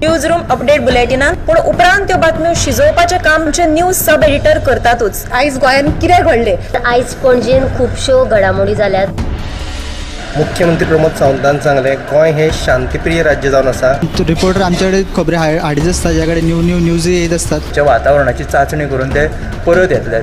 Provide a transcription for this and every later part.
News room update बुलेटिनान पूण उपरांत त्यो बातम्यो शिजोवपाचें काम आमचे न्यूज सब एडिटर करतातूच. आयज गोंयांत कितें घडलें? आयज पणजेन खुबश्यो घडामोडी जाल्यात. मुख्यमंत्री प्रमोद सावंतान सांगलें, गोंय हें शांतीप्रिय राज्य जावन आसा. रिपोर्टर आमच्याकडे खबरी हाडीत आसता, ज्या कडेन न्यू न्यू न्यूज येत आसतात. च्या वातावरणाची चांचणी करून ते परत येतले.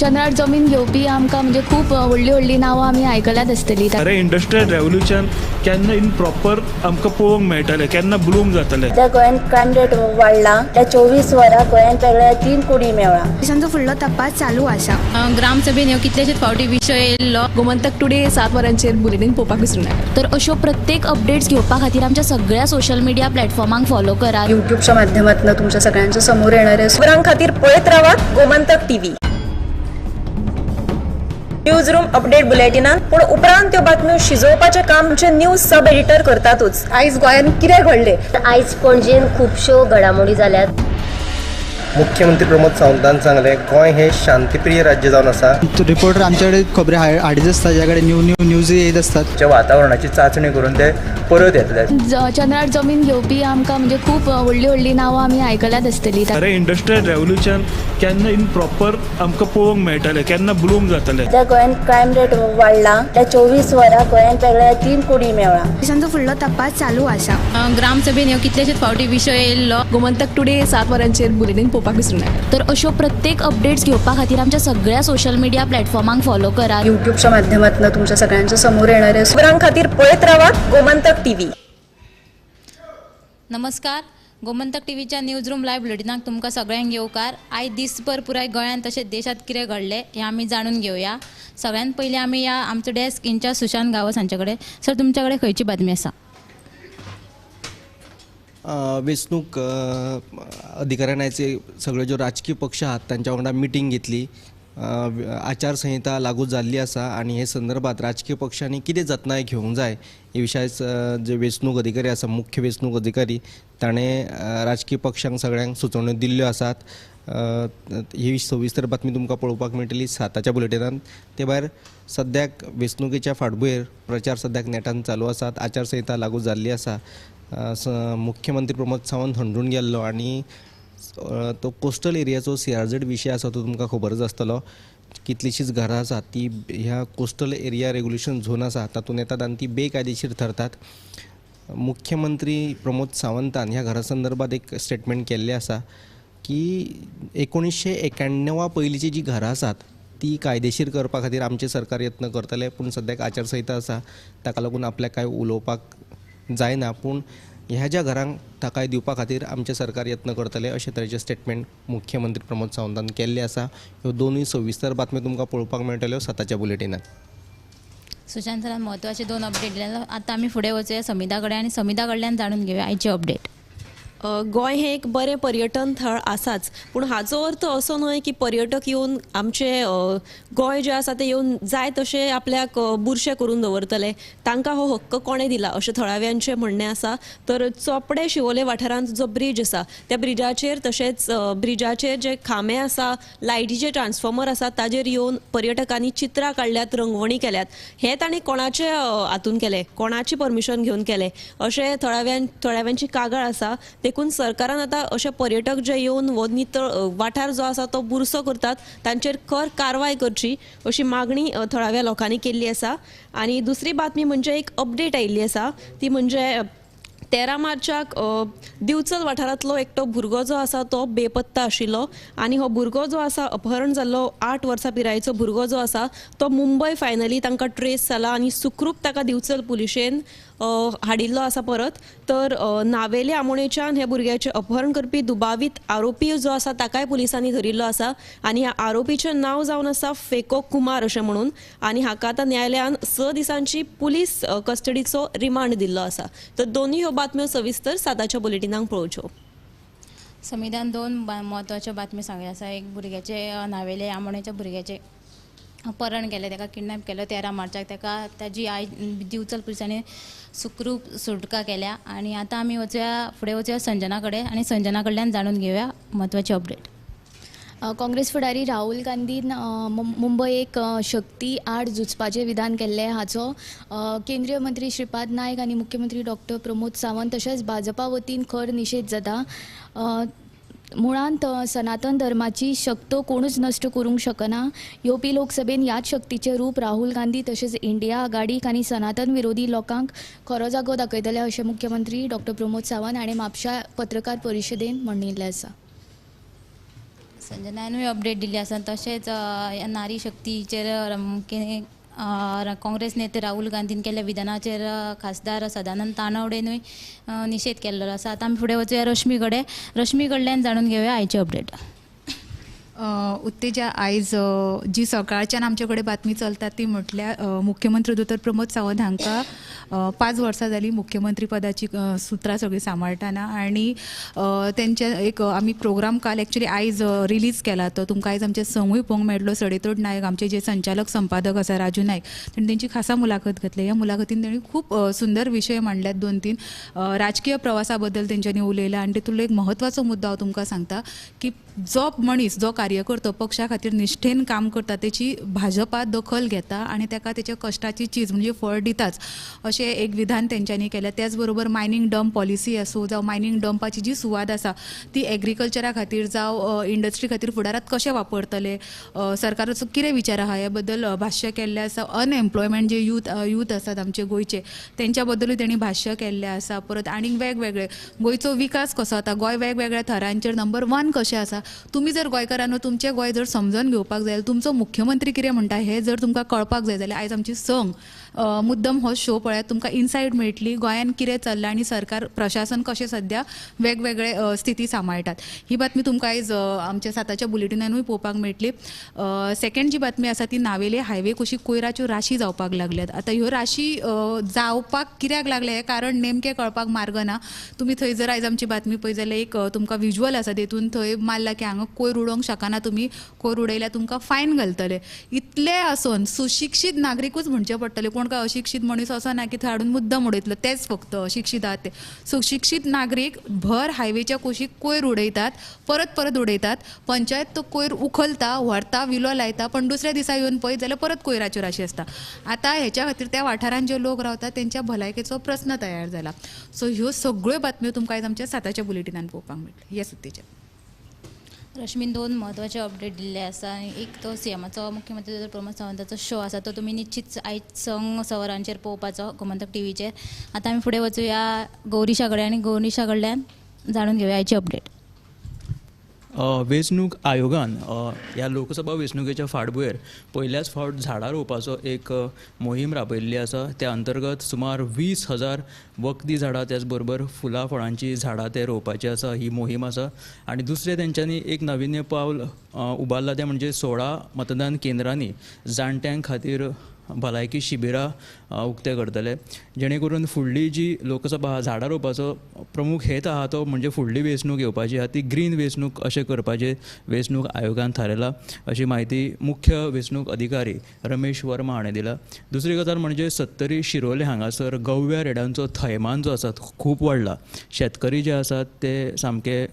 चंद्रार जमीन घेवपी आमकां म्हणजे खूब व्हडलीं व्हडलीं नांवां आमी आयकल्यात आसतलीं. खरें इंडस्ट्रियल रेवोल्युशन केन्ना इन प्रॉपर आमकां पळोवंक मेळटलें, केन्ना ब्लूम जातलें? सध्या गोंयांत क्रायम रेट वाडला. त्या 24 वरां गोंयांत वेगळ्या 3 कुडी मेवळा. पोलिसांचो फुडलो तपास चालू आसा. ग्रामसभेन ह्यो कितलेशेच फावटी विशय येयल्लो. गोमंतक टुडे 7 वरांचेर बुलेटीन पळोवपाक विसरूं नाका. तर अश्यो प्रत्येक अपडेट्स घेवपा खातीर आमच्या सगळ्या सोशल मिडिया प्लॅटफॉर्मांक फॉलो करात. युट्यूबच्या माध्यमातून तुमच्या सगळ्यांच्या समोर येणारे खबरां खातीर पळयत रावात Gomantak TV. News room update बुलेटिनान पूण उपरांत त्यो बातम्यो शिजोवपाचें काम आमचे न्यूज सब एडिटर करतातूच. आयज गोंयांत कितें घडलें? आयज पणजेन खुबश्यो घडामोडी जाल्यात. मुख्यमंत्री प्रमोद सावंतान सांगलें, गोंय हें शांतीप्रिय राज्य जावन आसा. रिपोर्टर आमच्याकडे खबरी हाडीत आसता, ज्या कडेन न्यू न्यू न्यूज येत आसतात. च्या वातावरणाची चांचणी करून ते परत येतले. चंद्रार जमीन घेवपी आमकां म्हणजे खूब व्हडलीं व्हडलीं नांवां आमी आयकल्यात आसतलीं. खरें इंडस्ट्रियल रेवोल्युशन केन्ना इन प्रॉपर आमकां पळोवंक मेळटलें, केन्ना ब्लूम जातलें? सध्या गोंयांत क्रायम रेट वाडला. त्या 24 वरां गोंयांत वेगळ्या 3 कुडी मेवळा. पोलिसांचो फुडलो तपास चालू आसा. ग्रामसभेन ह्यो कितलेशेच फावटी विशय येयल्लो. गोमंतक टुडे 7 वरांचेर बुलेटीन पळोवपाक विसरूं नाका. तर अश्यो प्रत्येक अपडेट्स घेवपा खातीर आमच्या सगळ्या सोशल मिडिया प्लॅटफॉर्मांक फॉलो करात. युट्यूबच्या माध्यमातून तुमच्या सगळ्यांच्या समोर येणारे खबरां खातीर पळयत रावात गोमंतक टीव्ही. नमस्कार, गोमंतक टीव्हीच्या न्यूज रूम लायव्ह बुलेटिनाक तुमकां सगळ्यांक येवकार. आयज दीसभर पुराय गोंयांत तशेंच देशांत कितें घडलें हें आमी जाणून घेवया. सगळ्यांत पयलीं आमी ह्या आमचो डेस्क इन्चार्ज सुशांत गांवस हांचे कडेन. सर, तुमच्या कडेन खंयची बातमी आसा? वेंचणूक अधिकाऱ्यान आयज सगळे ज्यो राजकीय पक्ष आहात तांच्या वांगडा मिटींग घेतली. आचारसंहिता लागू जाल्ली आसा आनी हे संदर्भात राजकीय पक्षांनी कितें जतनाय घेवंक जाय हे विशयार जे वेंचणूक अधिकारी आसा, मुख्य वेंचणूक अधिकारी, ताणें राजकीय पक्षांक सगळ्यांक सुचोवण्यो दिल्ल्यो आसात. ही सविस्तर बातमी तुमकां पळोवपाक मेळटली 7च्या बुलेटिनांत. ते भायर सद्याक वेंचणुकेच्या फाटभुंयेर प्रचार सद्याक नेटान चालू आसात. आचारसंहिता लागू जाल्ली आसा. मुख्यमंत्री प्रमोद सावंत हणजूण गेल्लो आनी तो कोस्टल एरियाचो CRZ विशय आसा तो तुमकां खबरच आसतलो. कितलींशींच घरां आसात ती ह्या कोस्टल एरिया रेगुलेशन झोन आसा तातूंत येतात आनी ती बेकायदेशीर थरतात. मुख्यमंत्री प्रमोद सावंतान ह्या घरा संदर्भात एक स्टेटमेंट केल्लें आसा की 1991 पयलींची जी घरां आसात ती कायदेशीर करपा खातीर आमचें सरकार यत्न करतलें, पूण सद्याक आचारसंहिता आसा ताका लागून आपल्याक कांय उलोवपाक जायना, पूण ह्या ज्या घरांक थाकाय दिवपा खातीर आमचें सरकार यत्न करतलें अशे तरेचें स्टेटमेंट मुख्यमंत्री प्रमोद सावंतान केल्लें आसा. ह्यो दोनूय सविस्तर बातम्यो तुमकां पळोवपाक मेळटल्यो 7च्या बुलेटिनांत. सुशांत सरान म्हत्वाचे 2 अपडेट दिले. आतां आमी फुडें वचूया समिता कडेन आनी समिता कडल्यान जाणून घेवया आयची अपडेट. गोंय हें एक बरें पर्यटन थळ आसाच, पूण हाचो अर्थ असो न्हय की पर्यटक येवन आमचें गोंय जें आसा तें येवन जाय तशें आपल्याक बुरशें करून दवरतले. तांकां हो हक्क कोणें दिला अशें थळाव्यांचें म्हणणें आसा. तर चोपडे शिवोले वाठारांत जो ब्रीज आसा त्या ब्रिजाचेर तशेंच ब्रिजाचेर जे खांबे आसा, लायटीचे ट्रान्सफॉर्मर आसा ताजेर येवन पर्यटकांनी चित्रां काडल्यात, रंगवणी केल्यात. हें तांणी कोणाचे हातून केलें, कोणाची परमिशन घेवन केलें अशें थळाव्यांची कागाळ आसा. देखून सरकारान आतां अशे पर्यटक जे येवन हो नितळ वाठार जो आसा तो बुरसो करतात तांचेर खर कारवाय करची अशी मागणी थळाव्या लोकांनी केल्ली आसा. आनी दुसरी बातमी म्हणजे एक अपडेट आयिल्ली आसा ती म्हणजे 13 मार्चाक दिवचल वाठारांतलो एकटो भुरगो जो आसा तो बेपत्ता आशिल्लो आनी हो भुरगो जो आसा अपहरण जाल्लो 8 वर्सां पिरायेचो भुरगो जो आसा तो मुंबय फायनली तांकां ट्रेस जाला आनी सुखरूप ताका दिवचल पुलिशेन हाडिल्लो आसा परत. तर नावेले आमोणेच्यान ह्या भुरग्याचें अपहरण करपी दुबावीत आरोपी जो आसा ताकाय पुलिसांनी धरिल्लो आसा आनी ह्या आरोपीचें नांव जावन आसा फेको कुमार अशें म्हणून आनी हाका आतां न्यायालयान 6 दिसांची पुलीस कस्टडीचो रिमांड दिल्लो आसा. तर दोनूय ह्यो बातम्यो सविस्तर 7च्या बुलेटिनांक पळोवच्यो. समितान 2 म्हत्वाच्यो बातम्यो सांगल्यो आसा. एक भुरग्याचे नावेले आमोणेच्या भुरग्याचे अपहरण केलें, ताका किडनॅप केलो 13 मार्चाक, ताका ताजी आई दिवचल पुलिसांनी सुखरूप सुटका केल्या. आनी आतां आमी वचूया फुडें वचूया संजना कडेन आनी संजना कडल्यान जाणून घेवया म्हत्वाची अपडेट. काँग्रेस फुडारी राहुल गांधीन मुंबय एक शक्ती आड झुजपाचें विधान केल्लें. हाचो केंद्रीय मंत्री श्रीपाद नायक आनी मुख्यमंत्री डॉक्टर प्रमोद सावंत तशेंच भाजपा वतीन खर निशेध जाता. मुळांत सनातन धर्माची शक्त कोणूच नश्ट करूंक शकना. येवपी लोकसभेन ह्याच शक्तीचें रूप राहुल गांधी तशेंच इंडिया आघाडीक आनी सनातन विरोधी लोकांक खरो जागो दाखयतले अशें मुख्यमंत्री डॉक्टर प्रमोद सावंत हाणें म्हापशा पत्रकार परिशदेंत म्हणिल्लें आसा. संजनानूय अपडेट दिल्ली आसा. तशेंच नारी शक्तीचेर काँग्रेस नेते राहुल गांधीन केल्ल्या विधानाचेर खासदार सदानंद तानवडेनूय निशेध केल्लो आसा. आतां आमी फुडें वचुया रश्मी कडेन. रश्मी कडल्यान जाणून घेवया आयची अपडेट. उत्तेजा, आयज जी सकाळच्यान आमचे कडेन बातमी चलता ती म्हटल्यार मुख्यमंत्री दोतोर प्रमोद सावंत हांकां 5 वर्सां जालीं मुख्यमंत्री पदाची सुत्रां सगळीं सांबाळटाना आनी तेंचे एक आमी प्रोग्राम काल एक्चुअली आयज रिलीज केला, तो तुमकां आयज आमचे संगूय पळोवंक मेळटलो. सडेतोड नायक आमचे जे संचालक संपादक आसा राजू नायक तेणी तेंची खासा मुलाखत घेतली. ह्या मुलाखतीन तेणी खूब सुंदर विशय मांडल्यात, 2-3 राजकीय प्रवासा बद्दल तेंच्यांनी उलयलां आनी तितूंतलो एक म्हत्वाचो मुद्दो हांव तुमकां सांगता की जो मनीस जो कार्यकर्तो पक्षा खातीर निश्ठेन काम करता तेची भाजपा दखल घेता आनी ताका तेच्या कश्टाची चीज म्हणजे फळ दिताच अशें एक विधान तेंच्यांनी केलें. त्याच बरोबर मायनींग डंप पॉलिसी आसूं जावं मायनींग डंपाची जी सुवात आसा ती एग्रीकल्चरा खातीर जावं इंडस्ट्री खातीर फुडारांत कशें वापरतले, सरकाराचो कितें विचार आहा ह्या बद्दल भाश्य केल्लें आसा. अनएम्प्लॉयमेंट जे यूथ आसात आमचे गोंयचे तेंच्या बद्दलूय तेणी भाश्य केल्लें आसा. परत आनीक वेगवेगळे गोंयचो विकास कसो जाता, गोंय वेगवेगळ्या थरांचेर नंबर 1 कशें आसा, तुमी जर गोंयकारांनो तुमचें गोंय जर समजून घेवपाक जाय, तुमचो मुख्यमंत्री कितें म्हणटा हें जर तुमकां कळपाक जाय जाल्यार आयज आमची संघ मुद्दम हो शो पळयात, तुमकां इनसायट मेळटली गोंयांत कितें चल्लां आनी सरकार प्रशासन कशें सद्या वेगवेगळे स्थिती सांबाळटात. ही बातमी तुमकां आयज आमच्या 7च्या बुलेटिनानूय पळोवपाक मेळटली. सेकंड जी बातमी आसा ती नावेले हायवे कुशीक कोयराच्यो राशी जावपाक लागल्यात. आतां ह्यो राशी जावपाक कित्याक लागल्या हें कारण नेमकें कळपाक मार्ग ना. तुमी थंय जर आयज आमची बातमी पळयत जाल्यार एक तुमकां विज्युअल आसा तेतून थंय मारला की हांगा कोयर उडोवंक शकना, तुमी कोयर उडयल्यार तुमकां फायन घालतले. इतले आसून सुशिक्षीत नागरिकूच म्हणचें पडटलें, कोण काय अशिक्षीत मनीस असो ना की थंय हाडून मुद्दम उडयतलो, तेच फक्त अशिक्षीत आहात ते. सुशिक्षीत नागरीक भर हायवेच्या कुशीक कोयर उडयतात, परत परत उडयतात, पंचायत तो कोयर उखलता, व्हरता, विलो लायता, पण दुसऱ्या दिसा येवन पळयत जाल्यार परत कोयराच्यो राशी आसता. आतां हेच्या खातीर त्या वाठारांत जे लोक रावतात तेंच्या भलायकेचो प्रस्न तयार जाला. सो ह्यो सगळ्यो बातम्यो तुमकां आयज आमच्या 7च्या बुलेटिनान पळोवपाक मेळटल्यो. येस उत्तेजा. रश्मीन 2 म्हत्वाचे अपडेट दिल्ले आसा. एक तो सीएमाचो मुख्यमंत्री दोतोर प्रमोद सावंताचो शो आसा तो तुमी निश्चित आयज संग 6 वरांचेर पळोवपाचो गोमंतक टीव्हीचेर. आतां आमी फुडें वचुया गौरीशा कडेन आनी गौरीशा कडल्यान जाणून घेवया आयची अपडेट. वेंचणूक आयोगान ह्या लोकसभा वेंचणुकेच्या फाटभुंयेर पयल्याच फावट झाडां रोवपाचो एक मोहीम राबयल्ली आसा. त्या अंतर्गत सुमार 20,000 वखदी झाडां त्याच बरोबर फुलां फळांची झाडां ते रोवपाची आसा, ही मोहीम आसा. आनी दुसरें तेंच्यांनी एक नविन्य पावल उबारलां तें म्हणजे 16 मतदान केंद्रांनी जाणट्यां खातीर भलायकी शिबिरां उक्ते करतले, जेणे करून फुडली जी लोकसभा झाडां रोवपाचो प्रमुख हेत आहा तो म्हणजे फुडली वेंचणूक येवपाची आहा ती ग्रीन वेंचणूक अशें करपाचें वेंचणूक आयोगान थारायला अशी म्हायती मुख्य वेंचणूक अधिकारी रमेश वर्मा हाणें दिला. दुसरी गजाल म्हणजे सत्तरी शिरोले हांगासर गव्या रेड्यांचो थैमान जो आसा खूब वाडला. शेतकरी जे आसात ते सामके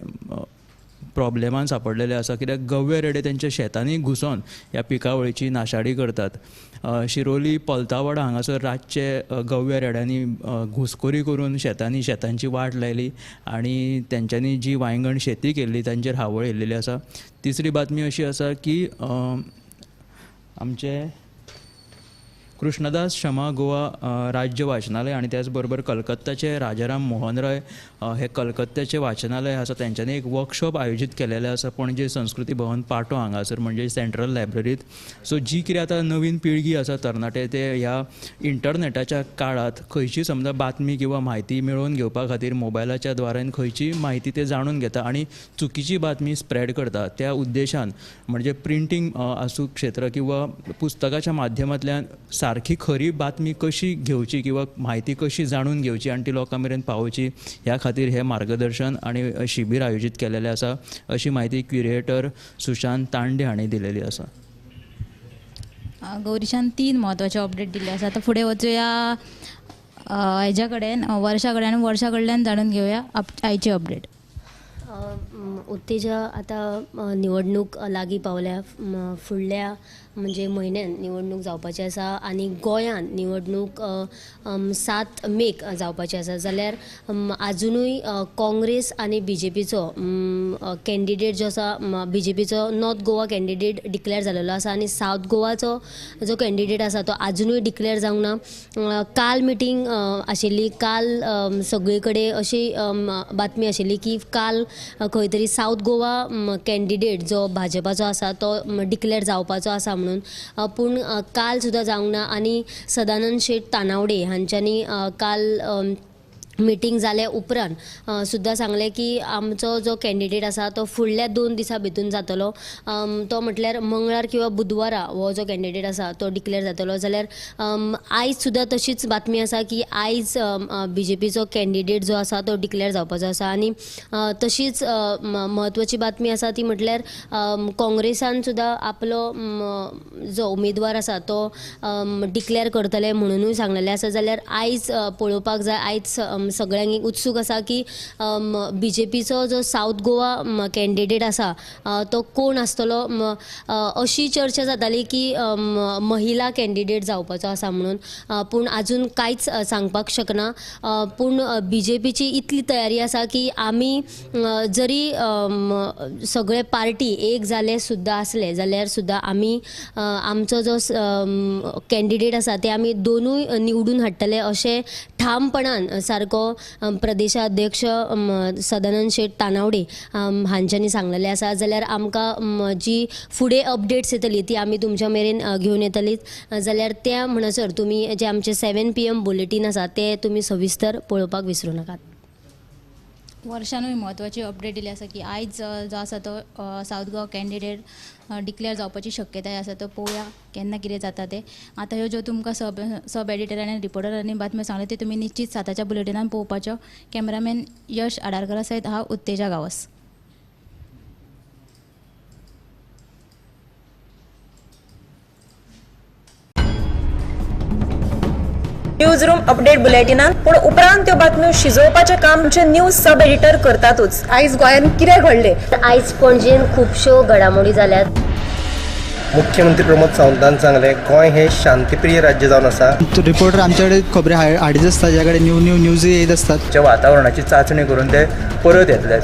प्रॉब्लेमान सांपडलेले आसा, कित्याक गव्वे रेडे तेंच्या शेतांनी घुसोन ह्या पिकावळीची नाशाडी करतात. शिरोली पलतावाडा हांगासर रातचे गव्या रेड्यांनी घुसखोरी करून शेतांनी शेतांची वाट लायली आनी तेंच्यांनी जी वांयगण शेती केल्ली तांचेर हावळ येयल्लेली आसा. तिसरी बातमी अशी आसा की आमचे कृष्णदास शमा गोवा राज्य वाचनालय आनी त्याच बरोबर कलकत्ताचे राजाराम मोहन रॉय हे कलकत्त्याचे वाचनालय आसा तेंच्यांनी एक वर्कशॉप आयोजीत केलेलें आसा पणजे संस्कृती भवन पाटो हांगासर म्हणजे सेंट्रल लायब्ररीत. सो जी कितें आतां नवीन पिळगी आसा तरणाटे ते ह्या इंटरनेटाच्या काळांत खंयची समजा बातमी किंवा म्हायती मेळोवन घेवपा खातीर मोबायलाच्या द्वारान खंयची म्हायती ते जाणून घेता आनी चुकीची बातमी स्प्रेड करता. त्या उद्देशान म्हणजे प्रिंटींग आसूं क्षेत्र किंवा पुस्तकाच्या माध्यमांतल्यान सारकी खरी बातमी कशी घेवची किंवा म्हायती कशी जाणून घेवची आनी ती लोकां मेरेन पावोवची ह्या खातीर हे मार्गदर्शन आनी शिबीर आयोजीत केलेलें आसा अशी म्हायती क्युरेटर सुशांत तांडे हांणी दिलेली आसा. गौरीशान 3 म्हत्वाचे अपडेट दिल्ले आसा. आतां फुडें वचुया हेज्या कडेन वर्षा कडेन आनी वर्षा कडल्यान जाणून घेवया आयची अपडेट. उत्तेजा, आतां निवडणूक लागीं पावल्या, फुडल्या म्हणजे म्हयन्यान निवडणूक जावपाची आसा आनी गोंयांत निवडणूक 7 मेक जावपाची आसा, जाल्यार आजुनूय काँग्रेस आनी बीजेपीचो कॅन्डिडेट जो आसा, बीजेपीचो नॉर्थ गोवा कॅन्डिडेट डिक्लेअर जालेलो आसा आनी सावथ गोवाचो जो कॅन्डिडेट आसा तो आजुनूय डिक्लेअर जावंक ना. काल मिटींग आशिल्ली, काल सगळे कडेन अशी बातमी आशिल्ली की काल खंय तरी सावथ गोवा कॅन्डिडेट जो भाजपाचो आसा तो डिक्लेअर जावपाचो आसा म्हणून, पूण काल सुद्दां जावंक ना आनी सदानंद शेट तानावडे हांच्यांनी काल मिटींग जाल्या उपरांत सुद्दां सांगलें की आमचो जो कॅन्डिडेट आसा तो फुडल्या 2 दिसां भितून जातलो, तो म्हटल्यार मंगळार किंवा बुधवारा हो जो कॅन्डिडेट आसा तो डिक्लेअर जातलो. जाल्यार आयज सुद्दां तशीच बातमी आसा की आयज बीजेपीचो कॅन्डिडेट जो आसा तो डिक्लेअर जावपाचो आसा आनी तशीच म्हत्वाची बातमी आसा ती म्हटल्यार काँग्रेसान सुद्दां आपलो जो उमेदवार आसा तो डिक्लेअर करतले म्हणुनूय सांगलेलें आसा. जाल्यार आयज पळोवपाक जाय, आयज सगळ्यांक उत्सूक आसा की बीजेपीचो जो सावथ गोवा कॅन्डिडेट आसा तो कोण आसतलो. अशी चर्चा जाताली की महिला कॅन्डिडेट जावपाचो आसा म्हणून, पूण आजून कांयच सांगपाक शकना. पूण बीजेपीची इतली तयारी आसा की आमी जरी सगळे पार्टी एक जाले सुद्दां आसले जाल्यार सुद्दां आमी आमचो जो कॅन्डिडेट आसा ते आमी दोनूय निवडून हाडटले अशें ठामपणान सारको प्रदेशाध्यक्ष सदानंद शेट तानावडे हांच्यांनी सांगलेलें आसा. जाल्यार आमकां जी फुडें अपडेट्स येतली ती आमी तुमच्या मेरेन घेवन येतलीच. जाल्यार त्या म्हणसर तुमी जे आमचे 7 PM bulletin आसा ते तुमी सविस्तर पळोवपाक विसरूं नाकात. वर्षानूय म्हत्वाची अपडेट दिली आसा की आयज जो आसा तो सावथ गोवा कॅन्डिडेट डिक्लेअर जावपाची शक्यताय आसा, तो पळोवया केन्ना कितें जाता तें. आतां ह्यो ज्यो तुमकां सब एडिटर आनी रिपोर्टरांनी बातम्यो सांगल्यो त्यो तुमी निश्चीत 7च्या बुलेटिनान पळोवपाच्यो. कॅमेरामॅन यश आडारकरा सयत हांव उत्तेजा गांवस. न्यूज रूम अपडेट बुलेटिनान, पूण उपरांत त्यो बातम्यो शिजोवपाचें काम आमचे न्यूज सब एडिटर करतातूच. आयज गोंयांत कितें घडलें, आयज पणजेन खुबश्यो घडामोडी जाल्यात. मुख्यमंत्री प्रमोद सावंतान सांगलें गोंय हें शांतीप्रिय राज्य जावन आसा. रिपोर्टर आमचे कडेन खबरी हाडीत आसता, ज्या कडेन न्यू न्यू न्यूज येत आसतात. वातावरणाची चांचणी करून ते परत येतले.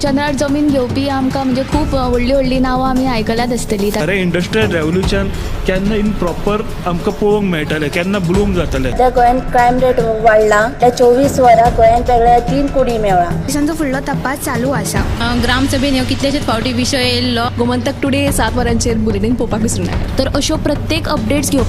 चंद्रार जमीन घेवपी आमकां म्हणजे खूब व्हडली व्हडली नांवां आमी आयकल्यात आसतली. खरें इंडस्ट्रियल रेवोल्युशन केन्ना इन प्रॉपर आमकां पळोवंक मेळटलें, केन्ना ब्लूम जातलें. सध्या गोंयांत क्रायम रेट वाडला, त्या 24 वरां गोंयांत वेगळ्या 3 कोडी मेळ्ळा. पोलिसांचो फुडलो तपास चालू आसा. ग्रामसभेन ह्यो कितलेशेच फावटी विशय येयल्लो. गोमंतक टुडे 7 वरांचेर बुलेटीन पळोवपाक विसरूं नाकात. तर अश्यो प्रत्येक अपडेट्स घेवपाक